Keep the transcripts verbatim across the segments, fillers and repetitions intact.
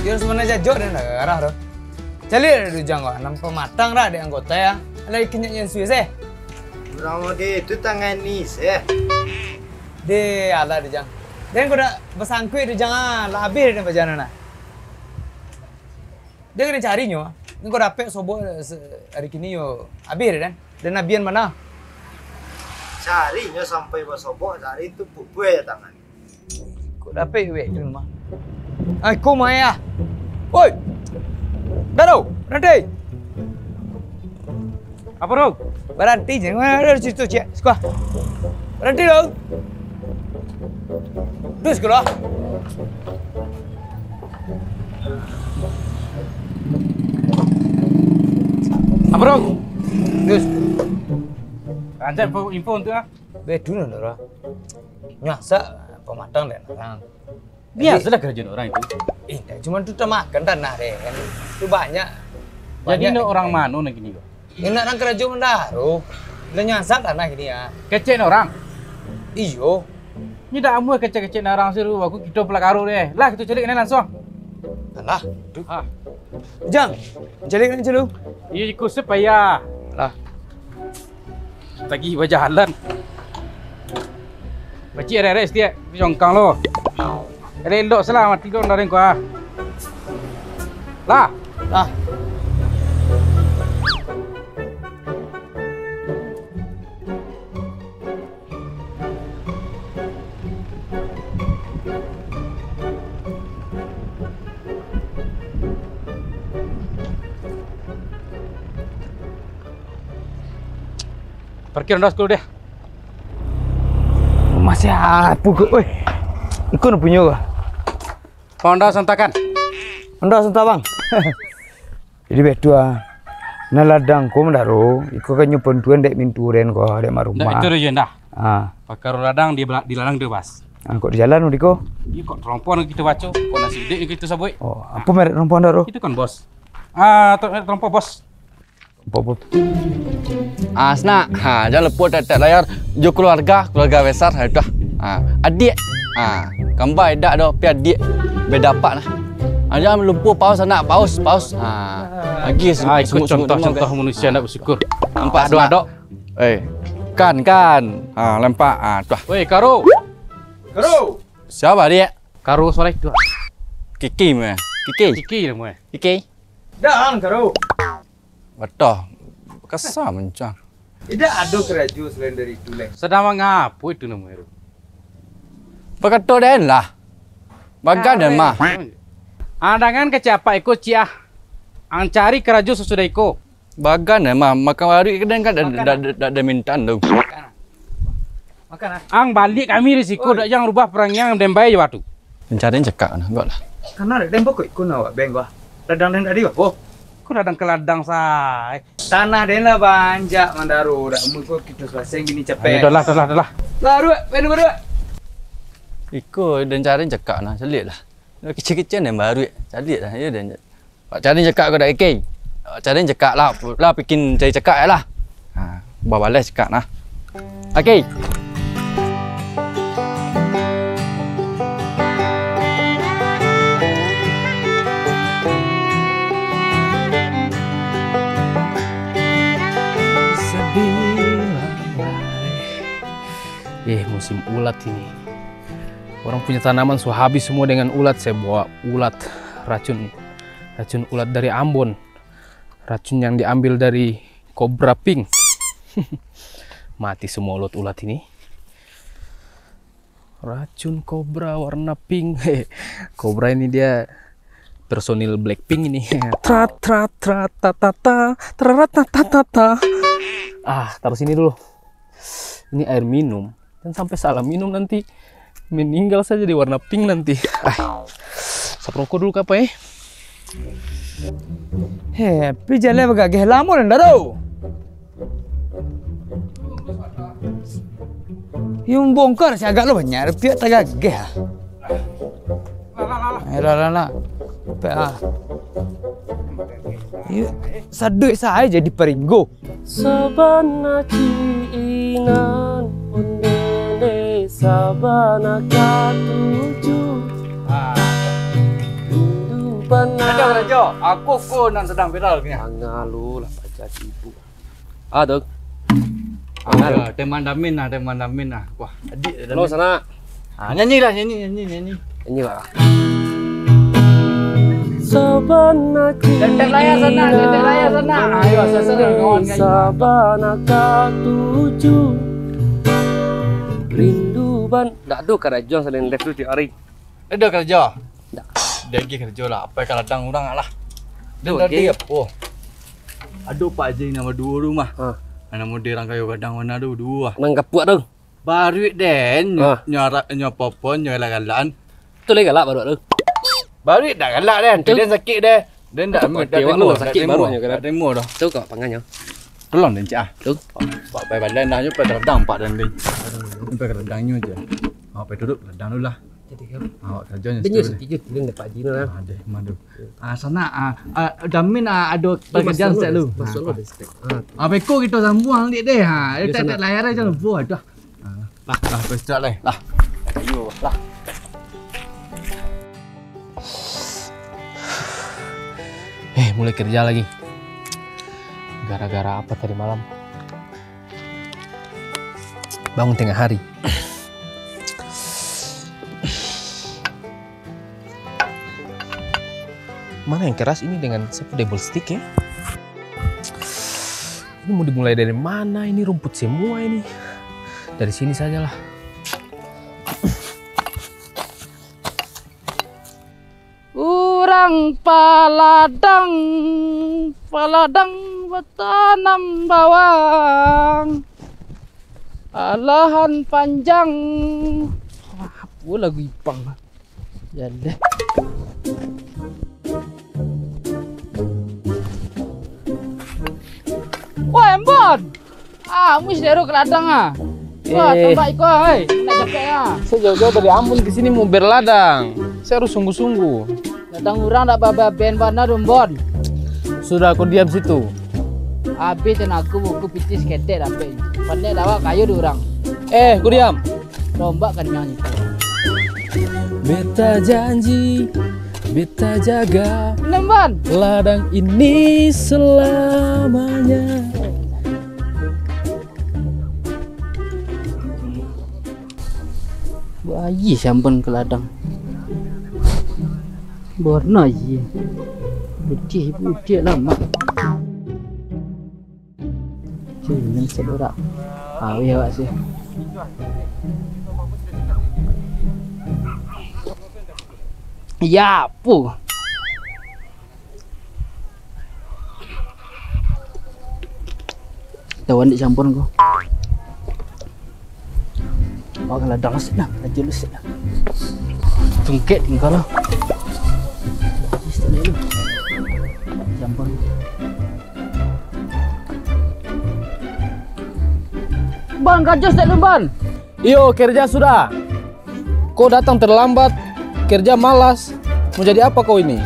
Yo, sebenarnyo jajok den darah tu. Caliak dek Dujang ko, nampak matang dah dek anggota ya. Lai kenyek jan suih seh. Urang mode tu tangan ni seh. Deh, alah Dujang. Den ko dak basangkuik Dujang ah, lah abih den bajalan nah. Dia kena cari nyo. Ni ko dapek sobok se-, hari kini yo abih den. Den abian mana? Cari nyo sampai basobok, cari tu pupui aja tangan. Kok dapek duit tu mah? Ai, ko maya. Oi! Daro, berhenti! Apa tu? Berhenti je. Mana ada situ, cek. Suka. Berhenti dong. Terus keluar. Apa tu? Terus. Rancak info, info untuk ah. Betul lah, Dora. Nyasak pematang dan orang. Biasalah kerajaan orang itu. Eh, tak cuma tu tamakan tanah deh kan. Tu banyak. Jadi banyak nak orang mano nak gini ko? Nak orang kerajaan Mandaro. Lah nyasak tanah gini ya. Kecek nak orang. Iyo. Ni dak amuah kecek-kecek nak orang siru, aku kito pelakaro deh. Lah kito caliak ni langsung. Alah, tu. Ha. Jang, caliak ni dulu. Iyo, ikut supaya. Lah. Tagih bajalan. Pacik arek-arek sitiak, congkang lo. Elok-elok salah mati kau dari kau ah. Lah. Lah. Parkir Honda sepuluh deh. Masih apa ke? Oi. Iko nak punyo ke? Honda santakan. Honda santak, Bang. Jadi betul ah. Nah ladang ko mandaro, iko kan nyo pontuan dek minturen ko, dek marumah. Ndak itu rejen dah. Ah. Pakaro ladang di bela-, di ladang tu, Bas. Ah, kok di jalan diko? Iyo kok trompon kito baco, kok nasi udek kito sabuik. Oh, apa merek trompon mandaro? Itu kan, Bos. Ah, tro-, trompon, Bos. Apa-apa. Ah, Snak. Ha, jan lupo tatak layar jo keluarga, keluarga besar, ha, itu ah. Ha, adiak. Ha, kamba indak doh, tapi adiak beda apak nah. Ha, jan lupo paus, Snak, paus, paus. Ha, lagi se-, ah, iko semut-semut contoh, contoh manusia indak bersyukur. Nampak, Snak? Eh, kan, kan. Ha, lempak. Ha, tu ah. Woi, Karo. Karo. Siapa, Diak? Karo Soleh tu. Kiki meh. Kiki. Kiki nama eh. Kiki. Dah, Karo. Batoh. Kasa mancang. Indak ado karajo salain dari itu, Leh. Sadang mangapo itu namo itu? Bakato den lah. Bagan den mah. Ah, dangan kecek apak iko, Ciak ah. Ang cari karajo sasudah iko. Bagan den mah, makan baruik den kan dak, dak, dak, dak mintan tu. Makan ah. Makan ah. Ang baliak kami dari siko, dak jan rubah parangai ang, den bae jo batu. Mencari cekak nah, gok lah. Kana dek den bokok ikun awak beng gua. Ladang den tadi beko. Ko ladang ka ladang sae. Tanah den lah banjak mandaro, dak mungkin kito suaseng gini capek. Ayo, dah lah, dah lah, dah lah. Baruak, baruak, baruak. Iko den cari cekak nah, caliak lah. Kecil-kecil den baruak, caliak lah, iyo den. Awak cari cekak ko dak, Kiki? Awak cari cekak lah, lah bikin cari cekak lah. Ha, babaleh cekak nah. Oke. Eh, musim ulat ini. Orang punya tanaman su habis semua dengan ulat, saya bawa ulat, racun, racun ulat dari Ambon. Racun yang diambil dari kobra pink. Mati semua ulat-ulat ini. Racun kobra warna pink. Kobra ini dia personil Blackpink ini. Trat, trat, trat, ta, ta, ta, trarat, ta, ta, ta, ta. Ah, taruh sini dulu. Ini air minum. Dan sampai salah minum nanti meninggal saja di warna pink nanti. Ah, isap rokok dulu kapa eh? Heh, tapi jaleh bagageh lamo nan dah tu. Yung bongkar si agak lo banyak, tapi tak gageh ah. Eh, lah, lah, lah. Pe, ah. Iyo, saduik sae jadi paringgo. Sabana ciinan ondeh, sabana katuju. Ah. Rindu Yo, aku ko nan sadang viral ni. Angah lu lah paja sibuk. Ah, tu. Angah. Yo, teman Damin lah, teman Damin lah. Wah, adik Damin. Halo, sanak. Ah, nyanyi lah, nyanyi, nyanyi, nyanyi. Nyanyi lah. Sabana. Detek layar sana, detek layar sana. Ayo, sasana kawan, kawan. Sabana katuju. Rindu ban-, dak ado karajo selain live tu tiap hari. Ado karajo? Dak. Dia lagi karajo lah. Apo ka ladang urang lah. Ado tadi apo? Ado Pak Haji namo duo tu mah. Ha. Namo dia urang kayo gadang warna tu duo ah. Nang kapuak tu. Baruik den, nyo, nyo arak, nyo apo-apo, nyo galak-galakan. Tu lai galak baruik tu. Baruik dak galak den, tu den sakik den. Den dak, dak tarimo, dak tarimo doh. Tu kok panganyo. Tolong den cak ah. Tu. Pak pai badan dah nyo pai ka ladang pak den ni. Pai ka ladang nyo je. Awak pai duduk ladang dulu lah. Jadi kan. Awak karajo nyo. Den nyo sakik je, den dapat haji lah. Ah, deh, mah tu. Ah, sanak, ah, ah, Damin, ah, ado pakarjaan saketek lu. Masuk lu, masuk lu. Ah, beko kito sambuang dek deh. Ha, tek-tek layar aja lu. Aduh. Lah, lah, lah. Ayo, lah. Eh, mulai kerja lagi. Gara-gara apa tadi malam? Bangun tengah hari. Mana yang keras ini dengan sapu double stick ya? Ini mau dimulai dari mana? Ini rumput semua ini. Dari sini sajalah. Urang paladang, paladang batanam bawang, alahan panjang. Apo lagu Ipang? Yalah. Woi, Embon! Ah, muis dero ka ladang ah. Wah, eh, tambah iko, hei. Nak capek ah. Saya jauh-jauh dari Ambon ke sini mau berladang. Saya harus sungguh-sungguh. Ladang urang dak bababen bana doh, Embon. Sudah, kau diam situ. Habis tenaga buku pitih saketek dapek. Pandai lawak kayo di urang. Eh, kau diam. Lombak kanyang itu. Beta janji, beta jaga. Embon. Ladang ini selamanya. Bayi sampan ka ladang. Warna ayi. Putih, putih lamak. Cuy, minum sedorak. Awih awak sih. Ya, apo? Tawan di campur ko. Awak ka ladang lusik lah, laju lusik lah. Tungkek tingkah lah. Campur. Ban, kajus dek lu, Ban. Iyo, kerja sudah. Kau datang terlambat, kerja malas. Mau jadi apa kau ini?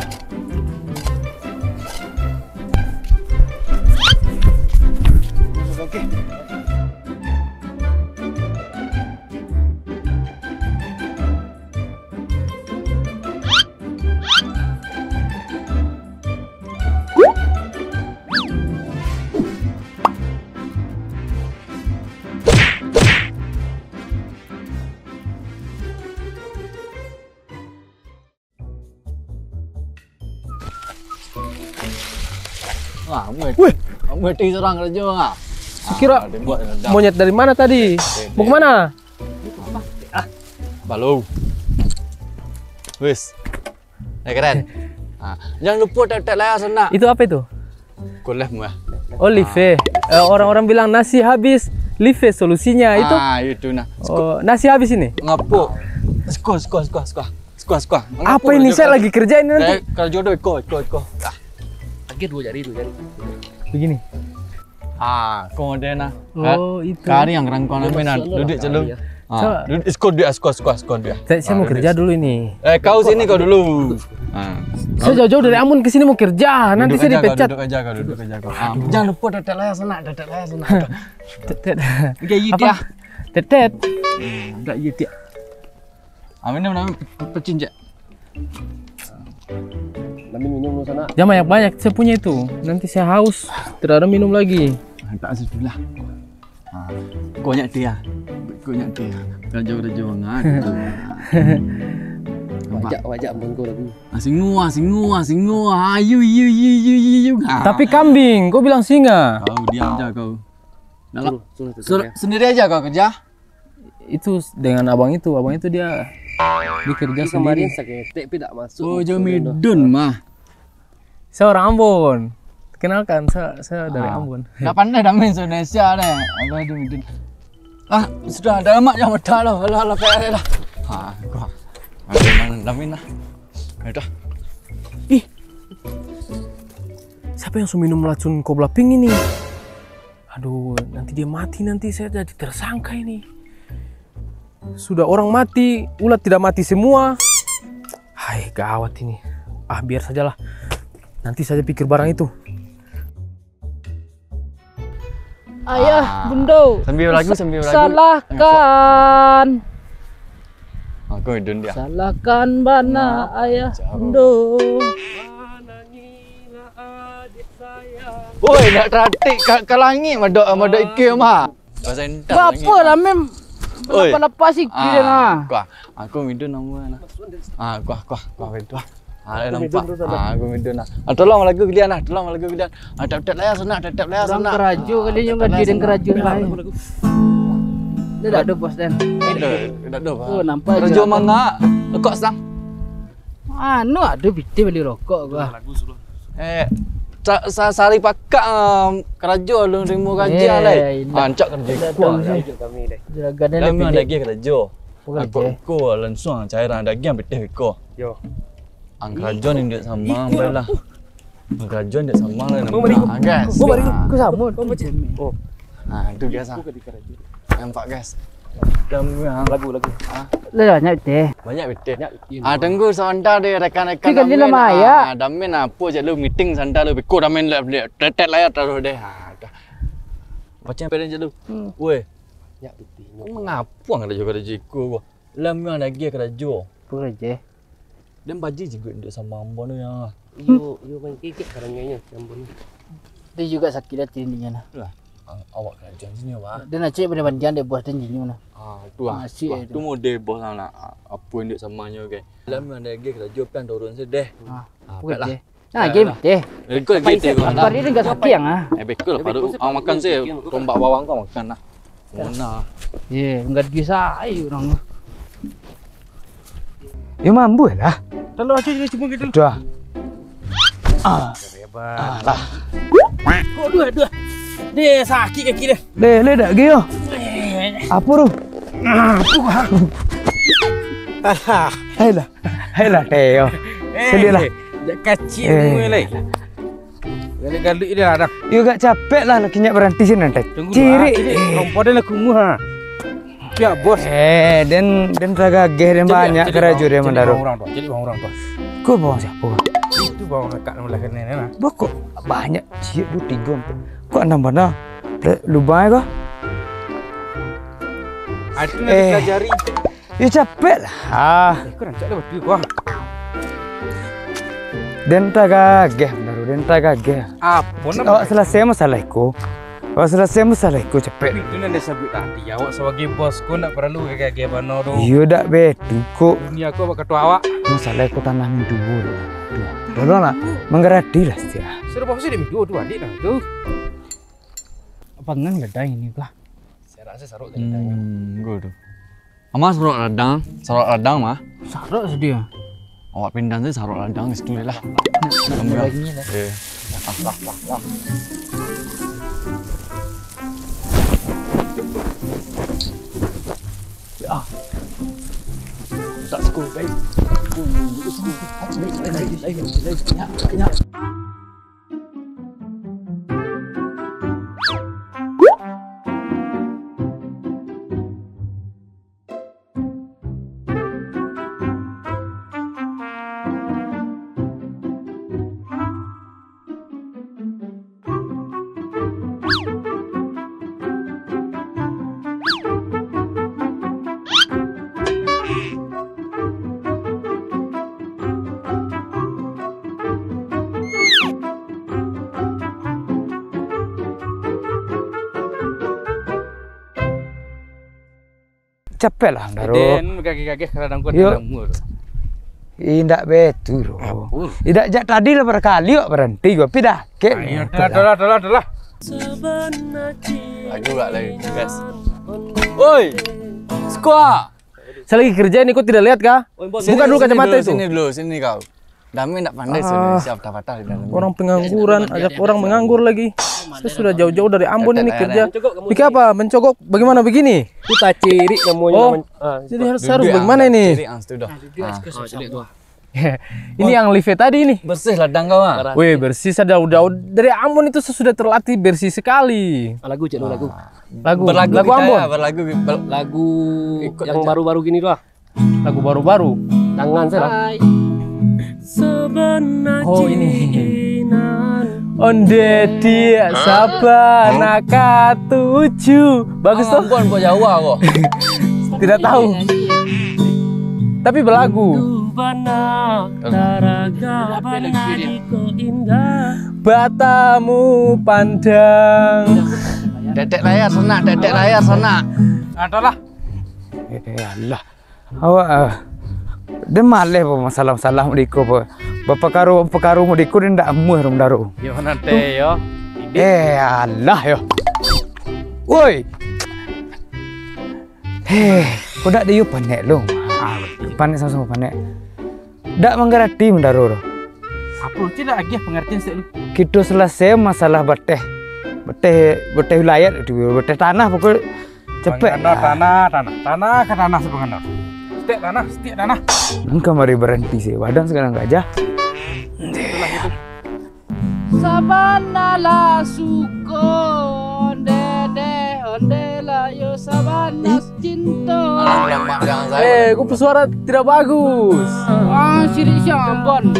Wah, kamu Wih. Kamu ngerti seorang kerja nggak? Kira monyet dari mana tadi? Mau kemana? Ah, balu. Wis. Eh, keren. Ah, jangan lupa tap-tap layar sana. Itu apa itu? Koleh murah. Oh, live. Eh, orang-orang bilang nasi habis, live solusinya itu. Ah, itu nah. Oh, nasi habis ini? Ngapo? Sekuah, sekuah, sekuah, sekuah. Sekuah, sekuah. Apa ini? Saya lagi kerja ini nanti. Eh, kalau jodoh, iko, iko, iko. Lagi dua jari, dua jari. Begini. Ah, kau ada nah. Oh, itu. Kari yang kerangkang namanya nah. Duduk celung. Ah, duduk, sekuah dia, sekuah, sekuah, sekuah dia. Saya, saya mau kerja dulu ini. Eh, kau sini kau dulu. Ah. Saya jauh-jauh dari Ambon ke sini mau kerja. Nanti saya dipecat. Duduk aja kau, duduk aja kau. Ah, jangan lupa tap-tap layar sana, tap-tap layar sana. Tap-tap. Oke, iya dia. Tap-tap. Hmm, dak iya dia. Ah, minum, minum. Pecin je. Ini minum dulu sana. Jangan banyak-banyak, saya punya itu. Nanti saya haus, tidak ada minum lagi. Ah, tak sudah lah. Ah, kau nyak teh ah. Kau nyak teh ah. Karajo-karajo bangat tu. Nampak? Wajak, wajak, ampun kau lagu. Ah, singo ah, singo ah, singo ah. Ayu, yu, yu, yu, yu, yu. Ah. Tapi kambing, kau bilang singa. Kau diam aja kau. Dalam. Suruh, suruh, suruh, suruh, suruh, ya. Sendiri aja kau kerja? Itu s-, dengan abang itu, abang itu dia, dia kerja sendiri. Kemarin saketek pi dak masuk. Oh, jo Midun mah. Saya orang Ambon. Kenalkan, saya, saya dari Ambon. Dah pandai dah main Indonesia deh. Abang itu Midun. Ah, sudah ada lemak yang mata lo. Alah, alah, alah, alah. Ha, gua. Ada mana dah main lah. Udah. Ih. Siapa yang sudah minum racun kobra pink ini? Aduh, nanti dia mati, nanti saya jadi tersangka ini. Sudah orang mati, ulat tidak mati semua. Hai, gawat ini. Ah, biar sajalah. Nanti saja pikir barang itu. Ayah, Bundo. Sambil lagu, sambil lagu. Salahkan. Aku Midun dia. Salahkan bana ayah, Bundo. Woi, nak taratik ka, ka langik madok, madok ikeu mah. Bapa lah mem. Oi. Lapas-lapas sikit dah nah. Kuah. Aku Midun nama nah. Ah, kuah, kuah, kuah Midun. Ah, nampak. Ah, aku Midun nah. Ah, tolong lagu gilian nah, tolong lagu gilian. Ah, tap-tap layar sana, tap-tap layar sana. Karajo kali nyo ngaji dan karajo lain. Dia dak ada bos dan. Dak ada, dak ada. Oh, nampak. Karajo manga. Lekok sang. Anu, ado pitih bali rokok gua. Eh, sa-, sa-, sari pakak, ah, karajo alun rimo gaji lai. Rancak karajo iko. Juragan ni. Lagi karajo. Aku iko langsuang cairan dagiang pitih iko. Yo. Ang karajo ni duit sama ambai lah. Ang karajo ni duit sama lah. Gas. Ku sama. Oh. Ah, itu biasa. Nampak, guys. Lagu, lagu. Ah. Lah, banyak pitih. Banyak pitih. Ah, tunggu sabanta deh, rekan-rekan. Damin. Ah, Damin, apo cak lu meeting sabanta lu. Beko Damin, tetek layar taruh deh. Ah, dah. Pacang peden cak lu. Hmm. Weh. Banyak pitih. Kau mangapo ang karajo-karajo iko ko? Lah mah lagi karajo. Apo karajo? Den baji jigo induak sama ambo tu ya. Iyo, iyo main kikik karangnyo ambo ni. Dia juga sakit hati intinya nah. Lah, awak karajo sini, Pak. Dan acik pada bandian dek bos dan jinyo nah. Ah, tu ah. Waktu mode bos lah nak. Apo induak samanyo ke? Dalam ada lagi karajo pan turun sedeh. Ah, apo karajo? Nah, game teh. Rekod game teh. Tadi dengan sakiang ah. Eh, bekul paru. Ah, makan sih tombak bawang kau makan lah. Mana? Ye, enggak bisa ai urang tu. Yo mambuih lah. Tolong aja dia cuma gitu. Dah. Ah. Alah. Aduh, aduh. Deh, sakit kaki deh. Deh, le dak gio. Apo tu? Alah. Hai lah. Hai lah, Teo. Sedih lah. Jak kacik umua lai. Galak-galak dia dah. Yo gak capek lah nak kinyak baranti sini nanti. Tunggu dulu, cirik. Rompo dia lah kumuh ha. Ya, bos. Eh, den, den tagageh den banyak karajo den mandaro. Cari bang orang tu. Cari bang orang tu. Ko bang siapo? Itu bang dekat belah kanan ni nah. Bokok banyak ciek tu tigo empat. Kok anam bana? Lubang ko? Itu nak dipelajari. Yo capek lah. Ah. Eh, kau rancak dah batu kau. Den tagageh, baru den tagageh. Apo nak awak selesai masalah iko. Awak selesai masalah iko capek. Itu nan dia sebut tadi. Awak sebagai bos, kau nak perlu gageh-gageh bano tu. Iyo dak betul kok. Dunia kau bak ketua awak. Masalah iko tanah minduo tu. Tolonglah, manggarati lah sia. Sudah bos dia minduo tu adik nah tu. Apa ngang ladang ini kah? Saya rasa saruk tadi ladang. Hmm, enggak tu. Amas sarok ladang, sarok ladang mah. Sarok sedia. Awak pindah tu sarok ladang situ lah. Nak, nak lagi lah. Eh. Lah, lah, lah, lah. Ya. Tak sekul, baik. Sekul, sekul. Baik, baik, baik, baik. Ya, ya. Capek lah, Daro. Den, gageh-gageh kadang-kadang Yo. Indak betul, Ro. Apo? Indak, jak tadi lah barakali awak baranti ko, tapi dah. Kek. Ayo, dah, dah lah, dah lah, dah lah. Lagu pula lagi, guys. Oi, Squad. Saya lagi kerja ini, kau tidak lihat kah? Buka dulu kacamata itu. Sini dulu, sini kau. Dami ndak pandai Ah, sebenarnya, siap patah-patah di dalam. Orang pengangguran, ajak orang menganggur lagi. Saya sudah jauh-jauh dari Ambon ini kerja. Bikin apa? Mencogok bagaimana begini? Itu tacirik namanya. Oh, men- ah, jadi harus, harus bagaimana ini? Tacirik, ah, situ dah. Ah. Ini yang live tadi ini. Bersih ladang kau, ah. Weh, bersih, saya jauh-jauh dari Ambon itu, saya sudah terlatih bersih sekali. Ah, lagu, cek dulu lagu. Ah. Lagu, berlagu lagu kita Ambon. Ya, berlagu, ber- Lagu ikut yang aja. Baru-baru gini tu lah. Lagu baru-baru. Tangan saya lah. Oh, ini. Onde diak saba nak katuju. Bagus tuh. Ampun, kok Jawa kok. Tidak tahu. Tapi belagu. Batamu pandang. Detek layar sanak, detek layar sanak. Adalah. Eh, alah. Awak, ah, den maleh bamasalah-masalah mudiko, ba-, bapakaro-bapakaro mudiko, den ndak amuah, Rom Daro. Yo, nanti, yo. Eh, alah, yo. Woi. Heh, kok dak ado yo panek, Long? Ah, panek, samo-samo panek. Dak mangarati, Rom Daro, tu. Apo, cik, dak agiah pangaratian sek lu? Kito salasai masalah bateh. Bateh, bateh wilayah tu, bateh tanah, pokok Cepek. Pangano tanah, tanah. Tanah ka tanah sapangano. Setiap tanah, setiap tanah. Nan kamari baranti se, badan sagala gajah. Sabana lah suko, onde deh, onde lah yo sabana cinto. Alah, bilang mak, jangan saya. Eh, kau pesuara tidak bagus. Ah, sirik siambon.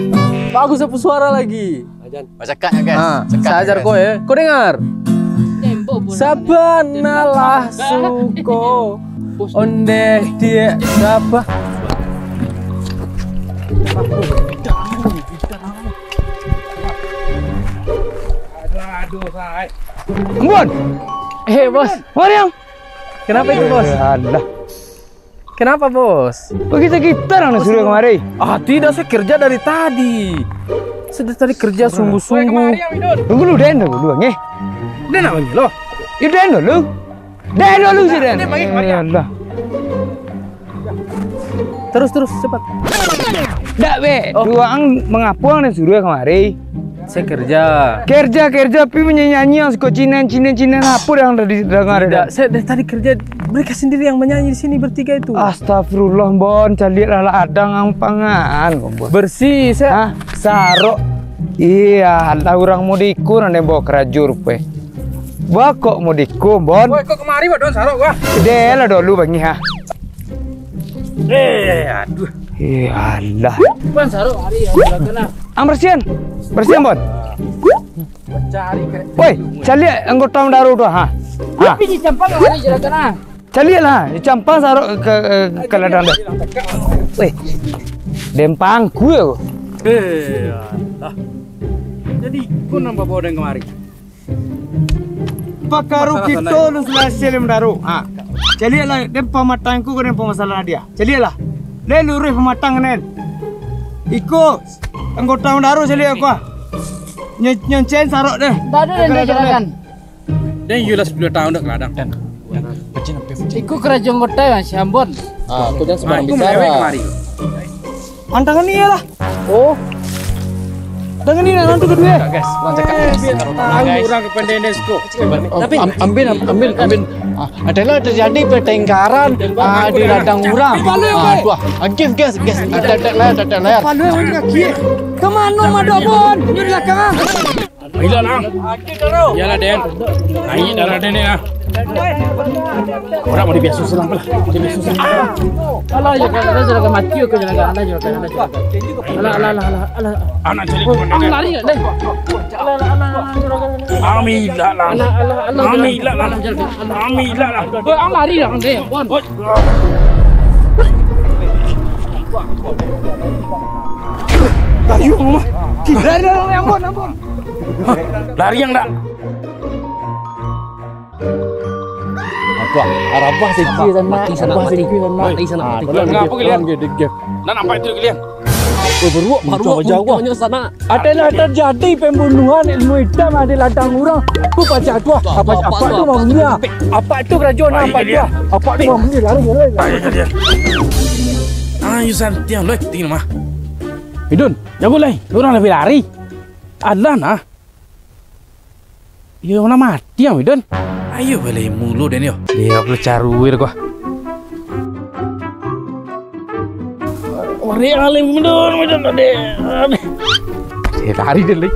Bagus, pesuara lagi. Ajan. Bacakak nyo, guys. Ha, cakak, saya ajar guys. Kau, eh. Kau dengar? Tembok pun. Sabanalah suko. Onde diak saba. Aduh, aduh, say. Ambon. Eh, bos. Mariam. Kenapa itu, bos? Eh, alah. Kenapa, bos? Bagi sekitar ang suruh kamari. Ah, tidak, saya kerja dari tadi. Saya dari tadi kerja sungguh-sungguh. Tunggu dulu, Den, tunggu dulu, ngeh. Den nak panggil lo? Ya, Den dulu. Den dulu sih, Den. Den panggil kamari. Ya Allah. Terus, terus, cepat. Dak, be. Oh. Dua ang mangapa ang suruh kamari? Saya kerja. Kerja, kerja, pi manyanyi-nyanyi ang suko cinen, cinen, cinen, apo yang tadi dengar? Tidak, saya dari tadi kerja. Mereka sendiri yang menyanyi di sini bertiga itu. Astagfirullah, Bon, caliaklah ladang ang pangan, Bon. Bersih, saya. Hah? Sarok. Iya, lah urang mudiko nan den bawa karajo rupo. Wah, kok mudiko, Bon? Woi, kok kamari, Bon, sarok, wah? Deh lah dulu, Bang, ha. Eh, aduh. Eh, alah. Bukan sarok hari yang belakang lah. Ang bersihan. Bersihan, Bon. Mencari kerek. Woi, caliak anggota Rom Daro tu, ha. Ha. Tapi di campang hari je lah kena. Caliaklah, di campang sarok ke, ke, ke ladang dah. Woi. Den pangku yo. Eh, alah. Jadi, kau nambah bawa den kamari. Pakaro kito lu sulasai, Rom Daro. Ha. Caliaklah, den pamatang ku, den pamasalah dia. Caliaklah. Den luruih pamatang den. Iko anggota Rom Daro caliak ko, ah. Nyo-, nyoncen sarok deh. Dak ado den, den, jarakan. Den, iyo lah sapuluah taun dak ka ladang. Den, den, pecin api, pecin. Iko karajo anggota yang si Ambon. Ah, kau jangan sembarang bicara. Antang ni lah. Oh. Dengan ni nak nantu kedua. Guys, urang cakap, guys. Tahu urang kependekan siko. Tapi am-, ambil, am-, ambil, ambil. Ah, adalah terjadi pertengkaran, ah, di ladang urang. Ah, tu, ah. Ah, guys, guys, guys. Ada, ada layar, ada layar. Palu yang kaki. Kemana madok, Bon? Di belakang, ah. Gila lah. Iyalah, Den. Naik darah Den ni lah. Orang mau dibiasa silang lah. Dibiasa silang. Alah, ya kan, ada juragan mati, oke, juragan, ada juragan, ada juragan. Alah, alah, alah, alah, alah. Anak cari. Oh, kawan, ang lari nggak, Den? Alah, alah, alah, alah, juragan. Amila lah. Alah, alah, alah, alah, juragan. Amila lah. Amila lah. Oh, ang lari dah, Den. Wan. Oh. Lari, Bang. Lari, lari, lari, ampun, ampun. Lari yang dak? Wah, arabah singkir sanak, mati sanak, arabah mati. Singkir sanak. Mati sanak, ah, mati. Tolong. Kenapa dia, kalian? Tolong dia, dia. Nak nampak itu kalian? Oh, baruak, baruak, baruak, baruak, baruak sanak. Adalah terjadi pembunuhan ilmu hitam di ladang urang. Tu pacah tu, ah. Apa, apa tu, apa tu, apa tu, mambunuh, ah? Apa tu karajo nak, apa tu, ah? Apa tu mambunuh, lari, lari, lari. Ayo kalian. Ayo santiang, loh, tinggi mah. Midun, jago lai. Urang lah lari. Alah nah. Iyo, nak mati ang, Midun. Ayo, balai mulu den yo. Dia perlu caruir gua. Ori alim Midun, Midun tadi. Dia lari dia, lai.